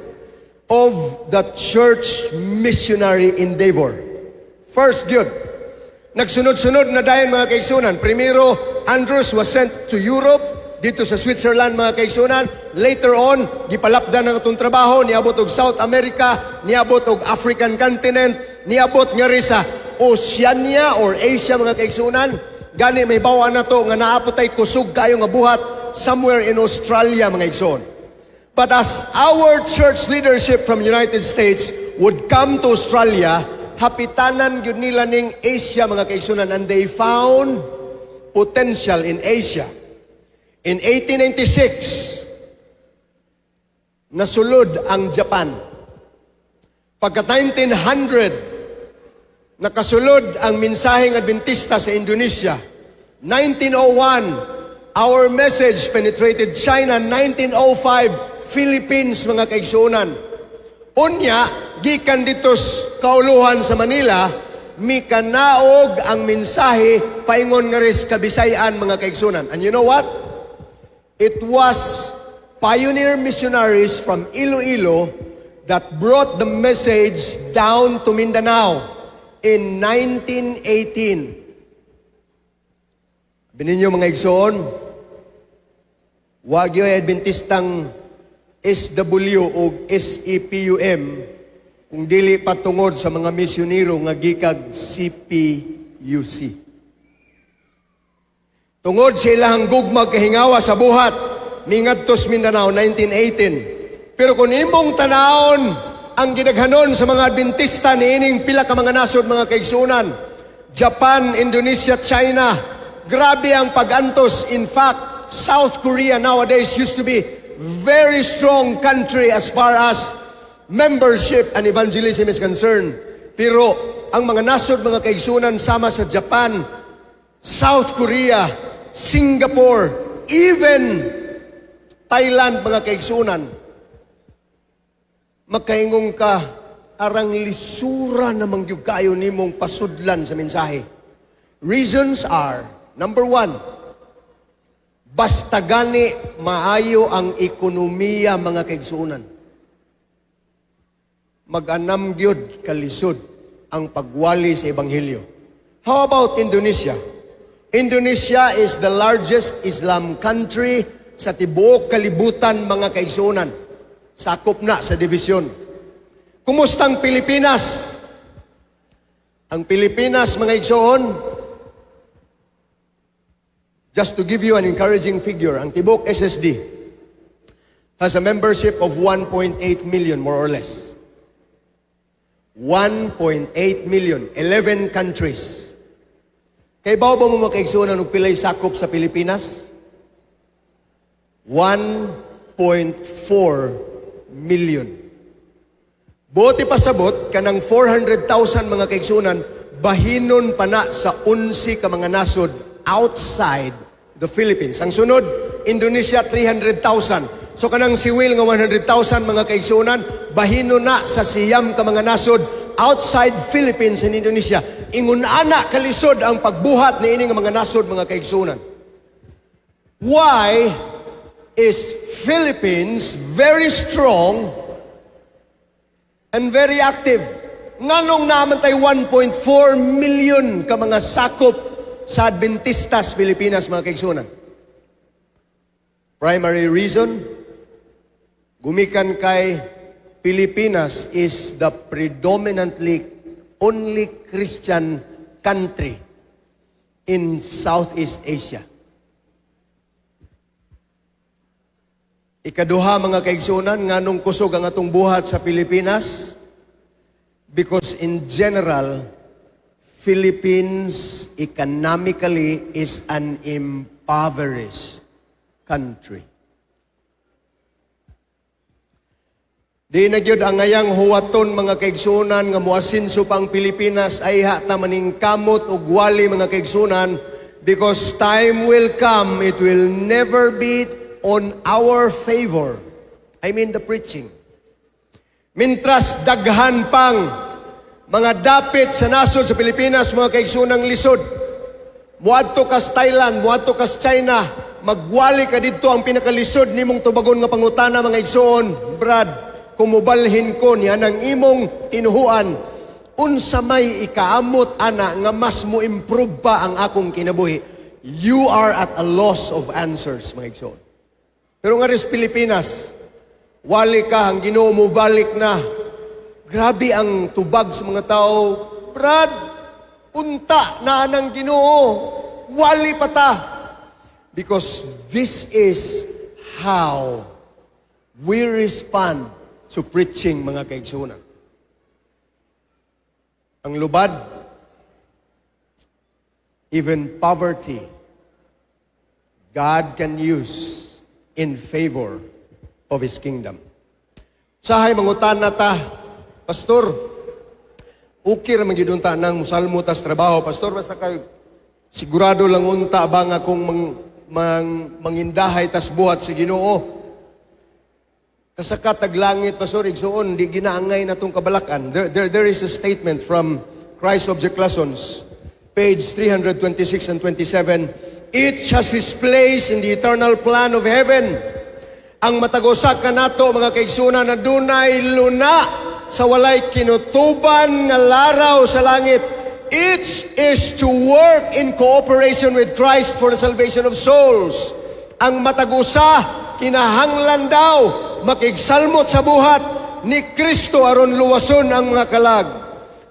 of the church missionary endeavor. First gyud. Nagsunod-sunod na dayon, mga kaigsuonan. Primero, Andrews was sent to Europe, dito sa Switzerland, mga kaigsuonan. Later on, gipalapdan ang atong trabaho, niabot og South America, niabot og African continent, niabot nga rin sa Oceania or Asia, mga kaigsuonan. Gani mahibaw-an nato nga naa pod tay kusog kayo nga buhat somewhere in Australia, mga igsoon. But as our church leadership from United States would come to Australia, hapitanan gyud nila ning Asia, mga kaigsuonan, and they found potential in Asia. In 1896, nasulod ang Japan. Pagka 1900, nakasulod ang mensaheng Adventista sa Indonesia. 1901, our message penetrated China. 1905, Philippines, mga kaigsuonan. Unya, gikan dito sa kauluhan sa Manila, mikanaog ang mensahe paingon nga ris Kabisayan, mga kaigsuonan. And you know what? It was pioneer missionaries from Iloilo that brought the message down to Mindanao in 1918. Bininyo, mga igsoon, wag yung Adventistang SW o SEPUM kung dili patungod sa mga misyonero nga gikag CPUC. Tungod sa ilang gugmag kahingawa sa buhat, mingadtos Mindanao 1918. Pero kung imong tanawon ang gidaghanon sa mga Adventista niining pila ka mga nasod, mga kaigsuonan. Japan, Indonesia, China, grabe ang pagantos. In fact, South Korea nowadays used to be very strong country as far as membership and evangelism is concerned. Pero ang mga nasod, mga kaigsuonan, sama sa Japan, South Korea, Singapore, even Thailand, mga kaigsuonan, makaingon ka, arang lisura naman gyud kayo nimong pasudlan sa mensahe. Reasons are, number one, basta gani maayo ang ekonomiya, mga kaigsuonan, mag-anam gyud kalisod ang pagwali sa ebanghelyo. How about Indonesia? Indonesia is the largest Islam country sa tibuok kalibutan, mga kaigsuonan. Sakop na sa division. Kumusta ang Pilipinas? Ang Pilipinas, mga igsoon, just to give you an encouraging figure, ang tibuok SSD has a membership of 1.8 million, more or less. 1.8 million, 11 countries. Kahibaw ba mo, mga kaigsuonan, og pilay sakop sa Pilipinas? 1.4 million. Buot ipasabot, kanang 400,000, mga kaigsuonan, bahinon pa na sa 11 ka mga nasod outside the Philippines. Ang sunod, Indonesia, 300,000. So kanang siwil nga 100,000, mga kaigsuonan, bahinon na sa 9 ka mga nasod outside Philippines and Indonesia. Ingon ana kalisod ang pagbuhat ni ini nga mga nasod, mga kaigsuonan. Why is Philippines very strong and very active? Nganong naa man tay 1.4 million ka mga sakop sa Adventistas Pilipinas, mga kaigsuonan? Primary reason, gumikan kay Pilipinas is the predominantly only Christian country in Southeast Asia. Ikaduha, mga kaigsuonan, nganong kusog ang atong buhat sa Pilipinas? Because in general, Philippines economically is an impoverished country. Di na gyud ang ngayang huwaton, mga kaigsuonan, nga muasinso pa ang Pilipinas. Ayha ta maningkamot og wali, mga kaigsuonan, because time will come, it will never be on our favor. I mean the preaching. Mintras daghan pang mga dapit sa nasod sa Pilipinas, mga kaigsuonang lisod. Muadto kas Thailand, muadto kas China, magwali ka didto, ang pinakalisod nimong tubagon nga pangutana, mga igsoon, "Brad, kung mubalhin ko niya ng imong tinuhuan, unsa may ikaamot ana nga mas mo improve pa ang akong kinabuhi?" You are at a loss of answers, mga igsoon. Pero nga ris Pilipinas, wali ka, ang Ginoo mo balik na. Grabe ang tubag sa mga tao. "Brad, unta na ang Ginoo. Wali pa ta." Because this is how we respond to preaching, mga kaigsuonan. Ang lubad, even poverty, God can use in favor of His kingdom. Sahay mangutana ta, "Pastor, okay ra man gyud unta nang musalmo tas trabaho, Pastor, basta kay sigurado lang unta ba nga kung mangindahay tas buhat si Ginoo? Kasaka tag langit, Pastor, igsuon, di ginaangay na tong kabalakan." There is a statement from Christ Object Lessons, page 326 and 27. Each has his place in the eternal plan of heaven. Ang matag usa kanato, mga kaigsuonan, na dunay luna sa walay kinutuban nga laraw sa langit. Each is to work in cooperation with Christ for the salvation of souls. Ang matag usa kinahanglan daw makigsalmot sa buhat ni Kristo aron luwason ang mga kalag.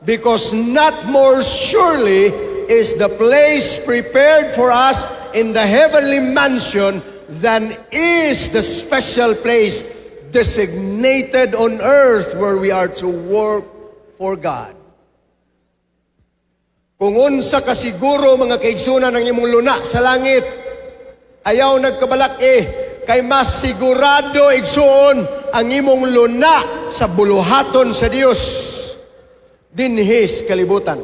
Because not more surely is the place prepared for us in the heavenly mansion than is the special place designated on earth where we are to work for God. Kung unsa ka siguro, mga kaigsunan, ang imong luna sa langit, ayaw nagkabalak-i, kay mas sigurado, igsuon, ang imong luna sa buluhaton sa Dios dinhi sa kalibutan.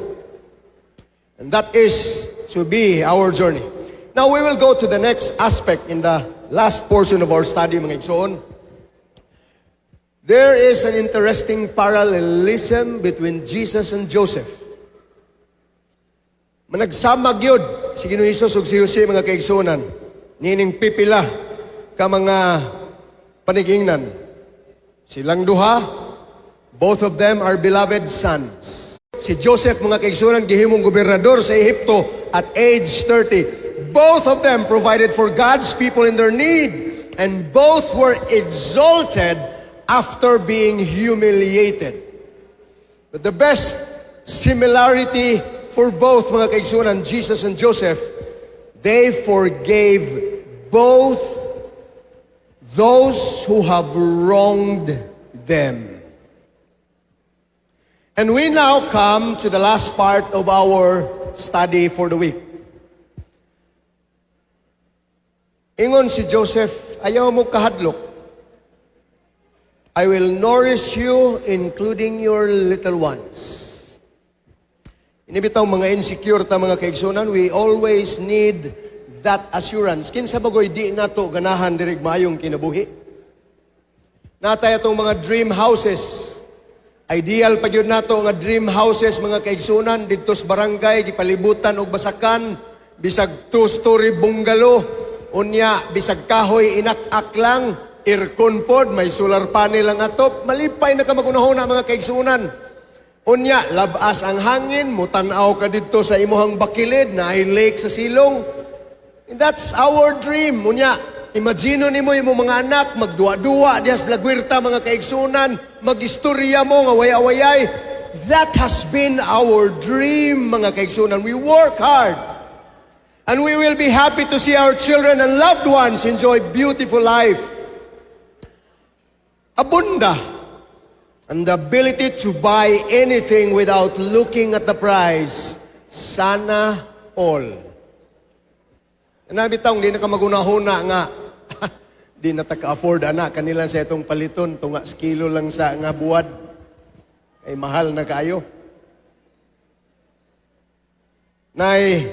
And that is to be our journey. Now we will go to the next aspect in the last portion of our study, mga igsoon. There is an interesting parallelism between Jesus and Joseph. Managsama gyud si Ginoong Hesus ug si Jose, mga kaigsuonan, niining pipila ka mga panigingnan. Silang duha, both of them are beloved sons. Si Joseph, mga kaigsuonan, gihimong gobernador sa Ehipto at age 30. Both of them provided for God's people in their need, and both were exalted after being humiliated. But the best similarity for both, mga kaigsuonan, Jesus and Joseph, they forgave both those who have wronged them. And we now come to the last part of our study for the week. Ingon si Joseph, "Ayaw mo kahadlok. I will nourish you, including your little ones." Ini bitaw mga insecure ta, mga kaigsunan, we always need that assurance. Kinsa bagoy di nato ganahan dirig maayong kinabuhi? Natay atong mga dream houses. Ideal pa gyud nato nga dream houses, mga kaigsunan, didto sa barangay gipalibutan og basakan, bisag two-story bungalow, unya bisag kahoy inak-ak lang, aircon pod, may solar panel lang atop, malipay na ka magunahon na, mga kaigsunan. Unya, labas ang hangin, mutan-aw ka didto sa imuhang bakilid, naay lake sa silong. And that's our dream. Unya, imagine nimo imong mga anak, magduwa-duwa diha sa lagwirta, mga kaigsunan, magistorya mo nga waya-wayay. That has been our dream, mga kaigsunan. We work hard. And we will be happy to see our children and loved ones enjoy beautiful life. Abunda. And the ability to buy anything without looking at the price. Sana all. Naa bitawng di na ka magunahuna nga, di na ta ka-afford ana kanila sa itong paliton, tunga kilo lang sa nga buwad. Kay mahal na kaayo. Nay,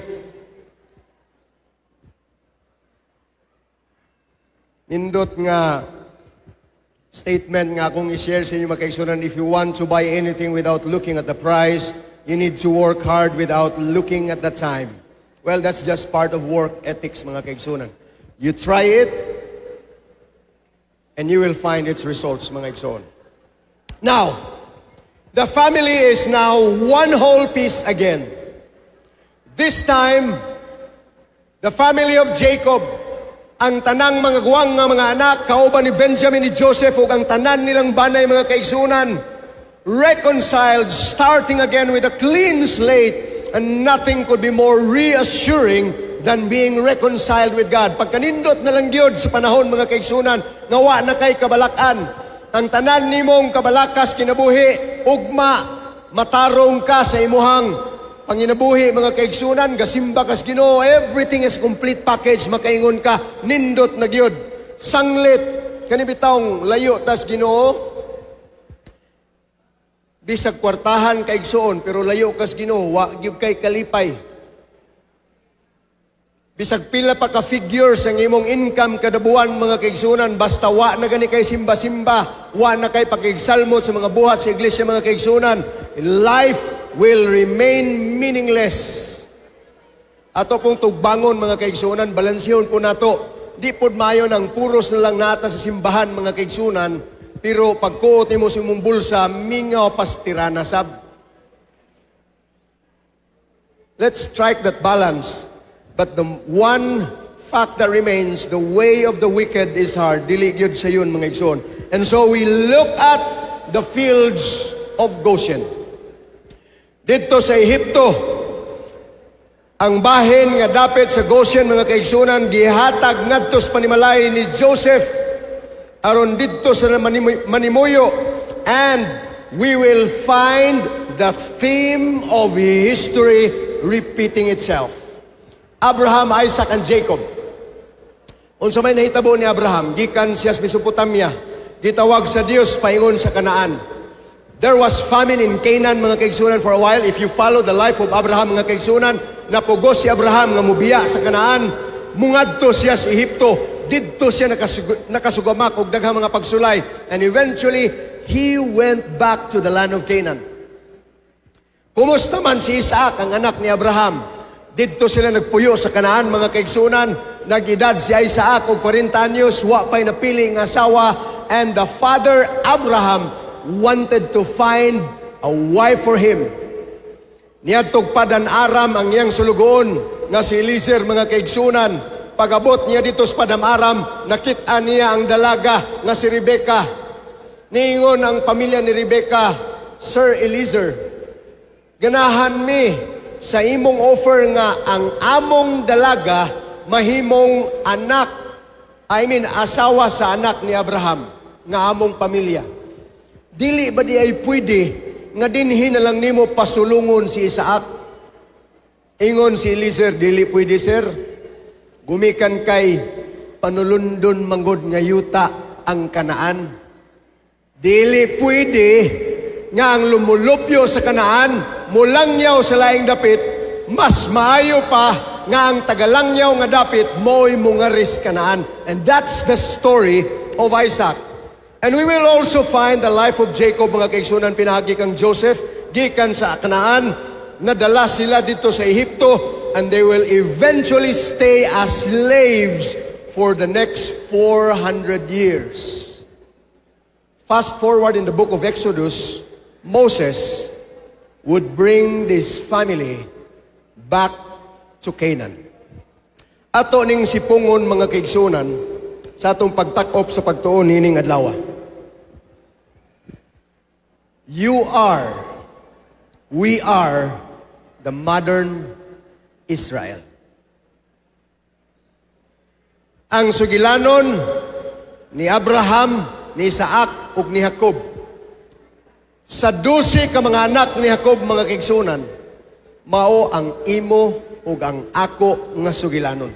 nindot nga statement nga akong i-share sa inyo, mga kaigsunan: if you want to buy anything without looking at the price, you need to work hard without looking at the time. Well, that's just part of work ethics, mga kaigsunan. You try it, and you will find its results, mga igsoon. Now, the family is now one whole piece again. This time, the family of Jacob, ang tanang mga guwang nga mga anak, kauban ni Benjamin, ni Joseph, ug ang tanan nilang banay, mga kaigsunan, reconciled, starting again with a clean slate, and nothing could be more reassuring than being reconciled with God. Pagkanindot na lang gyud sa panahon, mga kaigsunan, nga wa na kay kabalakan. Ang tanan nimong kabalakas kinabuhi, ugma, matarong ka sa imuhang panginabuhi, mga kaigsunan, gasimba kas Ginoo, everything is complete package, makaingon ka, nindot na gyud. Sanglit, kani bitawng layo tas Ginoo, bisag kwartahan kaigsuon, pero layo kas Ginoo, wa gyud kay kalipay. Bisag pila pa ka figures ang imong income kada buwan, mga kaigsunan, basta wa na gani kay simba-simba, wa na kay pakigsalmo sa mga buhat sa iglesia, mga kaigsunan, life will remain meaningless. Ato pong tugbangon, mga kaigsunan, balansihon po nato. Di pod mayo nang puros na lang nata sa simbahan, mga kaigsunan, pero pagkuot nimo sa imong bulsa, mingaw pastirana sab. Let's strike that balance. But the one fact that remains, the way of the wicked is hard. Dili gyud sayon, mga igsoon. And so we look at the fields of Goshen. Didto sa Ehipto, ang bahin nga dapit sa Goshen, mga kaigsunan, gihatag ngadto sa panimalay ni Joseph. Aron didto sila manimuyo, and we will find the theme of history repeating itself. Abraham, Isaac, and Jacob. Unsa may nahitabo ni Abraham? Gikan siya sa Mesopotamia. Gitawag sa Dios paingon sa Kanaan. There was famine in Canaan, mga kaigsunan, for a while. If you follow the life of Abraham, mga kaigsunan, napugos si Abraham nga mubiya sa Kanaan. Mungadto siya sa Ehipto. Didto siya nakasugamak og daghang mga pagsulay. And eventually, he went back to the land of Canaan. Kumusta man si Isaac, ang anak ni Abraham? Didto sila nagpuyo sa Kanaan, mga kaigsunan. Nag-edad si Isaac og 40 anyos, wa pa'y napili nga asawa, and the father Abraham wanted to find a wife for him. Niadtog Padan Aram ang iyang sulugoon nga si Eliezer, mga kaigsunan. Pag-abot niya dito sa Padan Aram, nakita niya ang dalaga nga si Rebecca. Niingon ang pamilya ni Rebecca, "Sir Eliezer, ganahan mi sa imong offer nga ang among dalaga mahimong anak, I mean asawa sa anak ni Abraham nga among pamilya. Dili ba diay pwede nga dinhi na lang nimo pasulungon si Isaac?" Ingon si Eliezer, "Dili pwede, sir. Gumikan kay panulundon manggod nga yuta ang Kanaan. Dili pwede nga ang lumulupyo sa Kanaan mulangyaw sa laing dapit, mas maayo pa nga ang tagalangyaw nga dapit mo'y mungaris Kanaan." And that's the story of Isaac. And we will also find the life of Jacob, mga kaigsunan, pinaagi kang Joseph, gikan sa Kanaan, nadala sila dito sa Ehipto, and they will eventually stay as slaves for the next 400 years. Fast forward in the book of Exodus, Moses would bring this family back to Canaan. Ato ning sipungon, mga kaigsunan, sa atong pagtakop sa pagtuon nining adlaw. You are, we are the modern Israel. Ang sugilanon ni Abraham, ni Isaac ug ni Jacob. Sa 12 ka mga anak ni Jacob, mga kaigsunan, mao ang imo ug ang ako nga sugilanon.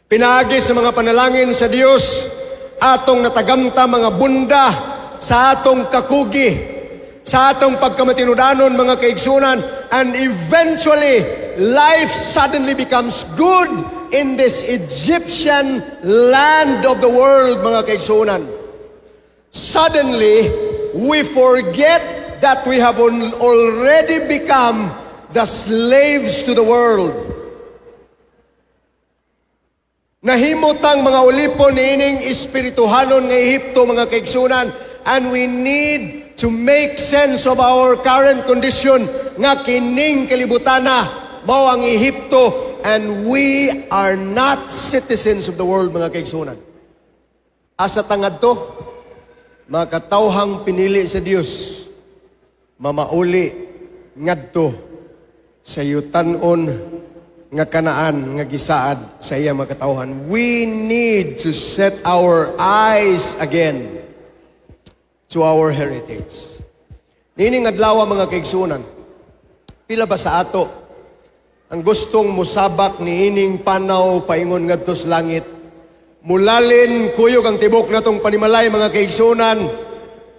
Pinaagi sa mga panalangin sa Dios, atong natagamta mga bunda sa atong kakugi, sa atong pagkamatinudanon, mga kaigsunan, and eventually, life suddenly becomes good in this Egyptian land of the world, mga kaigsunan. Suddenly, we forget that we have already become the slaves to the world. Nahimutang mga ulipon niining espirituhanon nga Ehipto, mga kaigsunan, and we need to make sense of our current condition nga kining kalibutana mao ang Ehipto and we are not citizens of the world, mga kaigsunan. Asa ta ngadto? Mga katawhang pinili sa Dios, mamauli ngadto sa yutanon nga Kanaan nga gisaad sa iya mga katawhan. We need to set our eyes again to our heritage. Nining adlaw, mga kaigsunan, pila ba sa ato ang gustong musabak niining panaw paingon ngadto sa langit? Mulalin kuyog ang tibok natong panimalay, mga kaigsunan,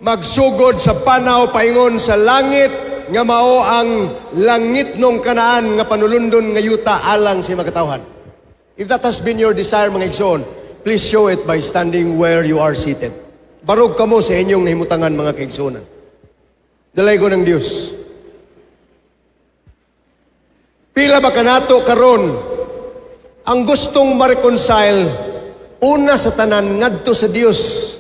magsugod sa panaw paingon sa langit nga mao ang langit nung Kanaan nga panulundon nga yuta alang sa mga katawhan. If that has been your desire, mga igsoon, please show it by standing where you are seated. Barog kamo sa inyong nahimutangan, mga kaigsunan. Dalaygon ang Diyos. Pila ba kanato karon ang gustong ma-reconcile una sa tanan ngadto sa Dios?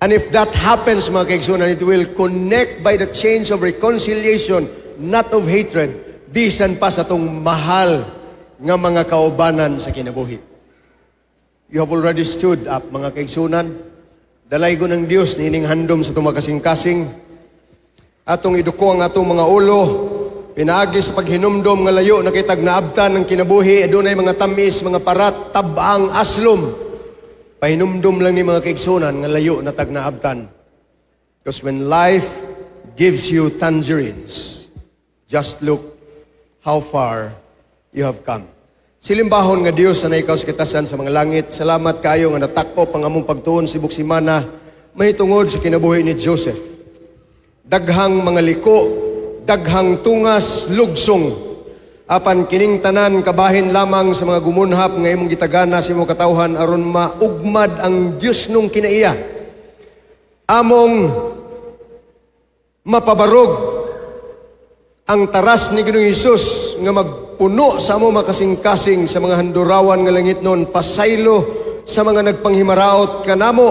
And if that happens, mga kaigsunan, it will connect by the chains of reconciliation, not of hatred, bisan pa sa atong mahal nga mga kaubanan sa kinabuhi. You have already stood up, mga kaigsunan. Dalaygon ang Dios niining handom sa atong kasing-kasing. Atong iduko ang atong mga ulo, pinaagi sa paghinumdom nga layo na kitag naabtan ng kinabuhi, adunay mga tamis, mga parat, tabang, aslom. Pahinumdum lang ni, mga kaigsunan, nga layo na tag naabtan. Because when life gives you tangerines, just look how far you have come. Silimbahon nga Dios na ikaw sa kitasan sa mga langit, salamat kayo nga natakop ang among pagtuon sa tibuok simana mahitungod sa kinabuhi ni Joseph. Daghang mga liko, daghang tungas, lugsong. Apan kining tanan kabahin lamang sa mga gumunhap nga imong gitagana sa imong katawhan aron maugmad ang Dios nung kinaiya. Among mapabarog ang taras ni Ginoong Hesus nga magpuno sa among makasing-kasing sa mga handurawan nga langitnon, pasaylo sa mga nagpanghimaraot kanamo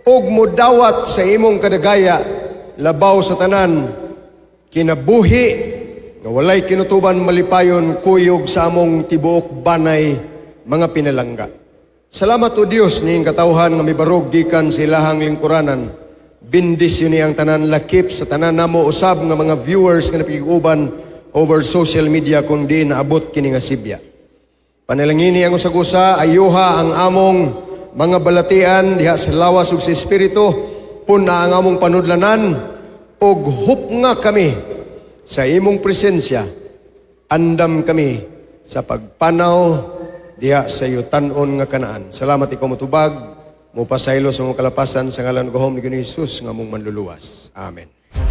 ug mudawat sa imong kadagaya, labaw sa tanan, kinabuhi nga walay kinutuban, malipayon kuyog sa among tibuok banay mga pinalangga. Salamat, O Dios, niing katawhan nga mibarog gikan sa ilahang lingkuranan. Bendisyon ni ang tanan, lakip sa tanan namo usab nga mga viewers nga napikiguban over social media kung di naabot kini nga sibya. Panalangini ang usag-usa, ayuha ang among mga balatian diha sa lawas ug sa espiritu, puna ang among panudlanan ug hupnga kami sa imong presensya. Andam kami sa pagpanaw diha sa yutanon nga Kanaan. Salamat, ikaw motubag, mopasaylo sa among kalapasan, sa ngalan gahom ni Ginoong Hesus nga among manluluwas. Amen.